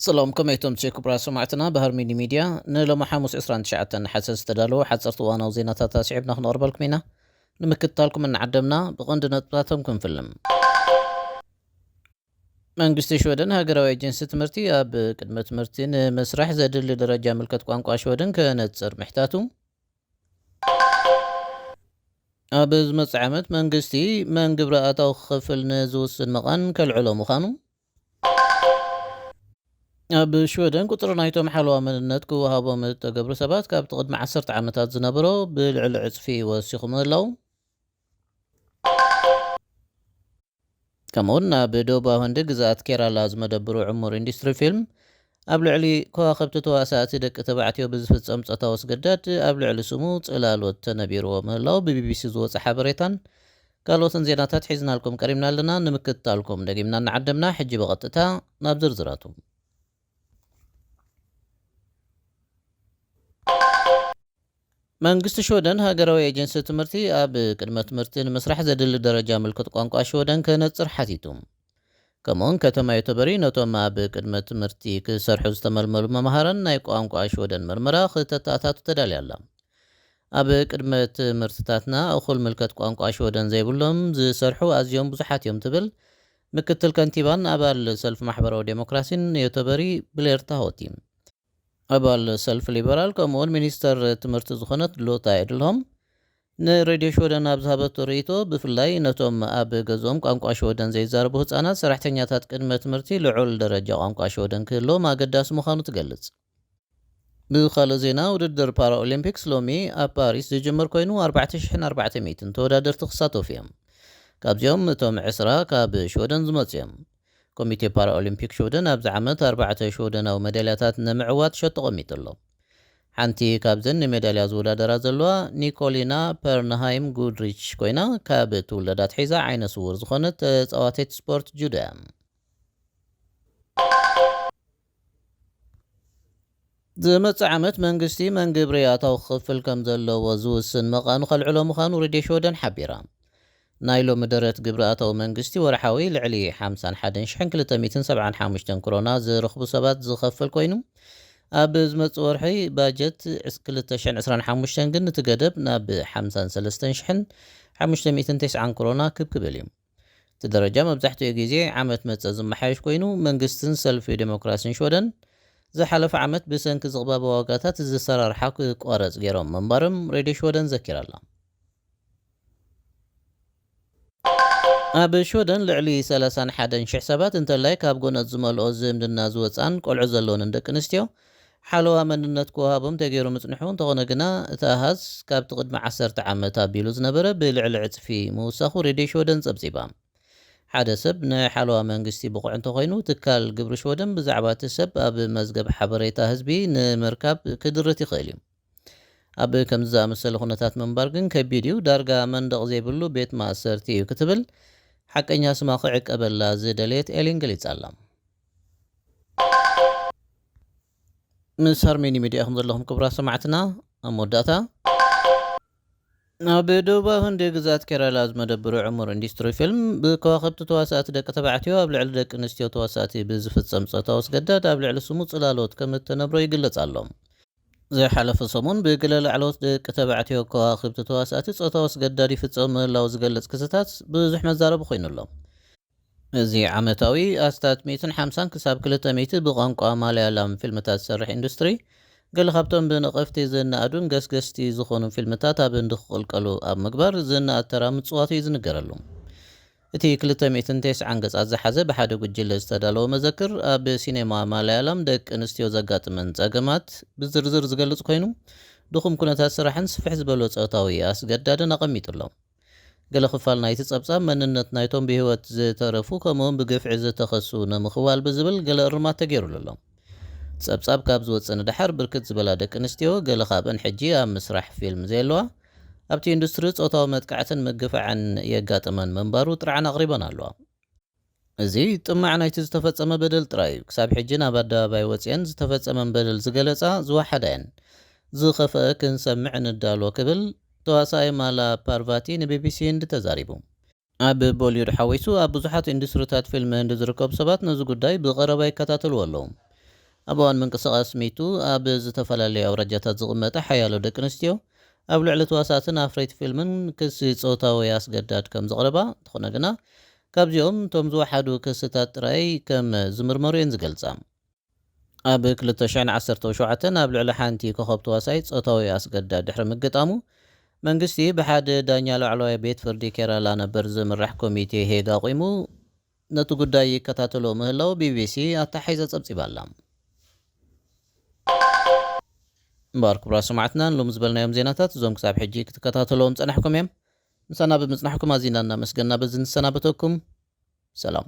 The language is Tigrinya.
ሰላም፣ ከመይ ትምሲ ክቡራት ሰማዕትና ብሃርሚኒ ሚድያ። ንሎሚ ሓሙስ ዕስራን ትሽዓተን ነሓሰ ዝተዳለወ ሓፀርቲ እዋናዊ ዜናታት ኣስዒብና ክነቕርበልኩም ኢና። ንምክትታልኩም እናዓደምና ብቐንዲ ነጥብታቶም ክንፍልም። መንግስቲ ሽወደን ሃገራዊ ኤጀንሲ ትምህርቲ ኣብ ቅድመ ትምህርቲ ንምስራሕ ዘድሊ ደረጃ ምልከት ቋንቋ ሽወደን ከነጽር ምሕታቱ። ኣብ ዝመጽእ ዓመት መንግስቲ መን ግብሪ ኣታዊ ክኸፍል ንዝውስን መቓን ከልዕሎ ምዃኑ። ኣብ ሽወደን ቁጽሪ ናይቶም ሓለዋ መንነት ክወሃቦም እተገብሩ ሰባት ካብቲ ቅድሚ ዓሰርተ ዓመታት ዝነበሮ ብልዕሊ ዕጽፊ ወሲኹ ምህላው። ከምኡውን ኣብ ደቡባዊ ህንዲ ግዝኣት ኬራላ ዝመደብሩ ዕሙር ኢንዱስትሪ ፊልም ኣብ ልዕሊ ከዋኸብቲ ተዋሳእቲ ደቂ ተባዕትዮ ብዝፍጸም ጾታዊ ኣስገዳድ ኣብ ልዕሊ ስሙ ጽላሎት ተነቢርዎ ምህላው ብቢቢሲ ዝወጸ ሓበሬታን ካልኦትን ዜናታት ሒዝናልኩም ቀሪብና ኣለና። ንምክትታልኩም ደጊምና እናዓደምና፣ ሕጂ ብቐጥታ ናብ ዝርዝራቱ። መንግስቲ ሽወደን ሃገራዊ ኤጀንሲ ትምህርቲ ኣብ ቅድመ ትምህርቲ ንምስራሕ ዘድሊ ደረጃ ምልክት ቋንቋ ሽወደን ክነጽር ሓቲቱ። ከምኡውን ከተማ ዮተበሪ ነቶም ኣብ ቅድመ ትምህርቲ ክሰርሑ ዝተመልመሉ መምሃራን ናይ ቋንቋ ሽወደን መርመራ ክተተኣታቱ ተዳልያ ኣላ። ኣብ ቅድመ ትምህርትታትና እኹል ምልከት ቋንቋ ሽወደን ዘይብሎም ዝሰርሑ ኣዝዮም ብዙሓት እዮም ትብል ምክትል ከንቲባን ኣባል ሰልፊ ማሕበራዊ ዴሞክራሲን ዮተበሪ ብሌርታ ሆቲ። ኣባል ሰልፊ ሊበራል ከምኡውን ሚኒስተር ትምህርቲ ዝኾነት ሎታ ኤድልሆም ንሬድዮ ሽወደን ኣብ ዝሃበቶ ርእይቶ፣ ብፍላይ ነቶም ኣብ ገዝኦም ቋንቋ ሽወደን ዘይዛረቡ ህጻናት ሰራሕተኛታት ቅድመ ትምህርቲ ልዑል ደረጃ ቋንቋ ሽወደን ክህልዎም ኣገዳሲ ምዃኑ ትገልጽ። ብኻልእ ዜና፣ ውድድር ፓራኦሊምፒክስ ሎሚ ኣብ ፓሪስ ዝጅምር ኮይኑ፣ ኣርባዕተ ሽሕን ኣርባዕተ ሚእትን ተወዳደርቲ ክሳተፉ እዮም። ካብዚኦም እቶም ዕስራ ካብ ሽወደን ዝመጹ እዮም። ኮሚቴ ፓራኦሊምፒክ ሽወደን ኣብዚ ዓመት ኣርባዕተ ሽወደናዊ መዳልያታት ንምዕዋት ሸቶ ቀሚጡ ኣሎ። ሓንቲ ካብዘን ንሜዳልያ ዝወዳደራ ዘለዋ ኒኮሊና ፐርንሃይም ጉድሪች ኮይና፣ ካብ ትውለድ ኣትሒዛ ዓይነ ስውር ዝኾነት ተጻዋቲት ስፖርት ጁዶ እያ። ዝመጽእ ዓመት መንግስቲ መን ግብሪ ኣታዊ ክኸፍል ከም ዘለዎ ዝውስን መቓኑ ከልዕሎ ምዃኑ ሬድዮ ሽወደን ሓቢራ። ናይ ሎሚ ደረት ግብሪ ኣታዊ መንግስቲ ወርሓዊ ልዕሊ ሓምሳን ሓደን ሽሕን ክልተ ሚእትን ሰብዓን ሓሙሽተን ክሮና ዝረኽቡ ሰባት ዝኸፍል ኮይኑ፣ ኣብ ዝመጽእ ወርሒ ባጀት ዕስ-፣ ክልተ ሽሕን ዕስራን ሓሙሽተን ግን እቲ ገደብ ናብ ሓምሳን ሰለስተን ሽሕን ሓሙሽተ ሚእትን ተስዓን ክሮና ክብ ክብል እዩ። እቲ ደረጃ መብዛሕትኡ ግዜ ዓመት መጸ ዝመሓየሽ ኮይኑ፣ መንግስትን ሰልፊ ዴሞክራሲን ሽወደን ዝሓለፈ ዓመት ብሰንኪ ዝቕባበ ዋጋታት እዚ ኣሰራርሓ ክቋረጽ ገይሮም ምንባሮም ሬድዮ ሽወደን ዘኪራ ኣላ። ኣብ ሽወደን ልዕሊ ሰላሳን ሓደን ሽሕ ሰባት እንተላይ ካብ ጎነጽ ዝመልኦ ዝምድና ዝወጻን ቆልዑ ዘለወንን ደቂ ኣንስትዮ ሓለዋ መንነት ክወሃቦም ተገይሩ ምጽንሑ፣ እንተኾነ ግና እቲ ኣሃዝ ካብቲ ቅድሚ ዓሰርተ ዓመት ኣቢሉ ዝነበረ ብልዕሊ ዕጽፊ ምውሳኹ ሬድዮ ሽወደን ጸብጺባ። ሓደ ሰብ ንሓለዋ መንግስቲ ብቑዕ እንተኾይኑ፣ ትካል ግብሪ ሽወደን ብዛዕባ እቲ ሰብ ኣብ መዝገብ ሓበሬታ ህዝቢ ንምርካብ ክድርት ይኽእል እዩ። ኣብ ከምዚ ዝኣመሰለ ኩነታት ምንባር ግን ከቢድ እዩ፣ ዳርጋ መንደቕ ዘይብሉ ቤት ማእሰርቲ እዩ ክትብል ሓቀኛ ስማ ክዕቀበላ ዝደለየት ኤሊን ገሊጻ ኣላ። ምስ ሃርሜኒ ሚድያ ኢኹም ዘለኹም ክቡራት ሰማዕትና። ኣብ መወዳእታ፣ ኣብ ደቡባዊ ህንዲ ግዝኣት ኬራላ ዝመደብሩ ዕሙር ኢንዱስትሪ ፊልም ብከዋኸብቲ ተዋሳእቲ ደቂ ተባዕትዮ ኣብ ልዕሊ ደቂ ኣንስትዮ ተዋሳእቲ ብዝፍጸም ጾታዊ ኣስገዳድ ኣብ ልዕሊ ስሙ ጽላሎት ከም እተነብሮ ይግለጽ ኣሎ። ዝሓለፈ ሰሙን ብገለ ላዕለዎት ደቂ ተባዕትዮ ከዋኽብቲ ተዋሳእቲ ጾታዊ ኣስገዳድ ይፍጸም ምህላው ዝገልጽ ክስታት ብዙሕ መዛረቢ ኮይኑ ኣሎ። እዚ ዓመታዊ ኣስታት ሚእትን ሓምሳን ክሳብ ክልተ ሚእቲ ብቋንቋ ማልያላም ፊልምታት ዝሰርሕ ኢንዱስትሪ፣ ገለ ካብቶም ብነቐፍቲ ዝነኣዱን ገስገስቲ ዝኾኑ ፊልምታት ኣብ ህንዲ ክቕልቀሉ ኣብ ምግባር ዝነኣድ ተራ ምጽዋቱ እዩ ዝንገረሉ። እቲ ክልተ ሚእትን ተስዓን ገጻት ዝሓዘ ብሓደ ጉጅለ ዝተዳለወ መዘክር፣ ኣብ ሲኔማ ማልያላም ደቂ ኣንስትዮ ዘጋጥመን ጸገማት ብዝርዝር ዝገልጽ ኮይኑ፣ ድኹም ኩነታት ስራሕን ስፍሕ ዝበሎ ጾታዊ ኣስገዳድን ኣቐሚጡ ኣሎ። ገለ ክፋል ናይቲ ጸብጻብ መንነት ናይቶም ብህይወት ዝተረፉ ከምኡውን ብግፍዒ ዝተኸሱ ንምኽዋል ብዝብል ገለ እርማት ተገይሩሉ ኣሎ። ጸብጻብ ካብ ዝወጽእ ንደሓር ብርክት ዝበላ ደቂ ኣንስትዮ፣ ገለ ካብአን ሕጂ ኣብ ምስራሕ ፊልም ዘየለዋ፣ ኣብቲ ኢንዱስትሪ ጾታዊ መጥቃዕትን ምግፋዕን የጋጥመን ምንባሩ ጥርዓን ኣቕሪበን ኣለዋ። እዚ ጥማዕ ናይቲ ዝተፈጸመ በደል ጥራይ እዩ። ክሳብ ሕጂ ናብ ኣደባባይ ወጺአን ዝተፈጸመን በደል ዝገለጻ ዝወሓዳ እየን። ዝኸፍአ ክንሰምዕ ንዳሎ ክብል ተዋሳኣይ ማላ ፓርቫቲ ንቢቢሲ ህንዲ ተዛሪቡ። ኣብ ቦሊውድ ሓዊሱ ኣብ ብዙሓት ኢንዱስትሪታት ፊልም ህንዲ ዝርከቡ ሰባት ነዚ ጉዳይ ብቐረባ ይከታተልዎ ኣለዉ። ኣብ እዋን ምንቅስቓስ ሚቱ ኣብ ዝተፈላለዩ ኣውራጃታት ዝቕመጣ ሓያሎ ደቂ ኣንስትዮ ኣብ ልዕሊ ተዋሳእትን ኣፍረይቲ ፊልምን ክሲ ጾታዊ ኣስገዳድ ከም ዘቕረባ፣ እንተኾነ ግና ካብዚኦም እቶም ዝወሓዱ ክስታት ጥራይ ከም ዝምርመሩ እየን ዝገልጻ። ኣብ ክልተ ሽሕን ዓሰርተ ሸውዓተን ኣብ ልዕሊ ሓንቲ ኮኸብ ተዋሳኢት ጾታዊ ኣስገዳድ ድሕሪ ምግጣሙ፣ መንግስቲ ብሓደ ዳኛ ላዕለዋይ ቤት ፍርዲ ኬራላ ነበር ዝምራሕ ኮሚቴ ሄግ ኣቑሙ ነቲ ጉዳይ ይከታተሎ ምህላው ቢቢሲ ኣተሓሒዛ ጸብጺባ ኣላ። እምበኣር ክቡራት ሰማዕትና፣ ንሎሚ ዝበልናዮም ዜናታት እዞም ክሳብ ሕጂ ክትከታተልዎም ጸናሕኩም እዮም። ምሳና ብምጽናሕኩም ኣዚና እናመስገና በዚ ንሰናበተኩም። ሰላም።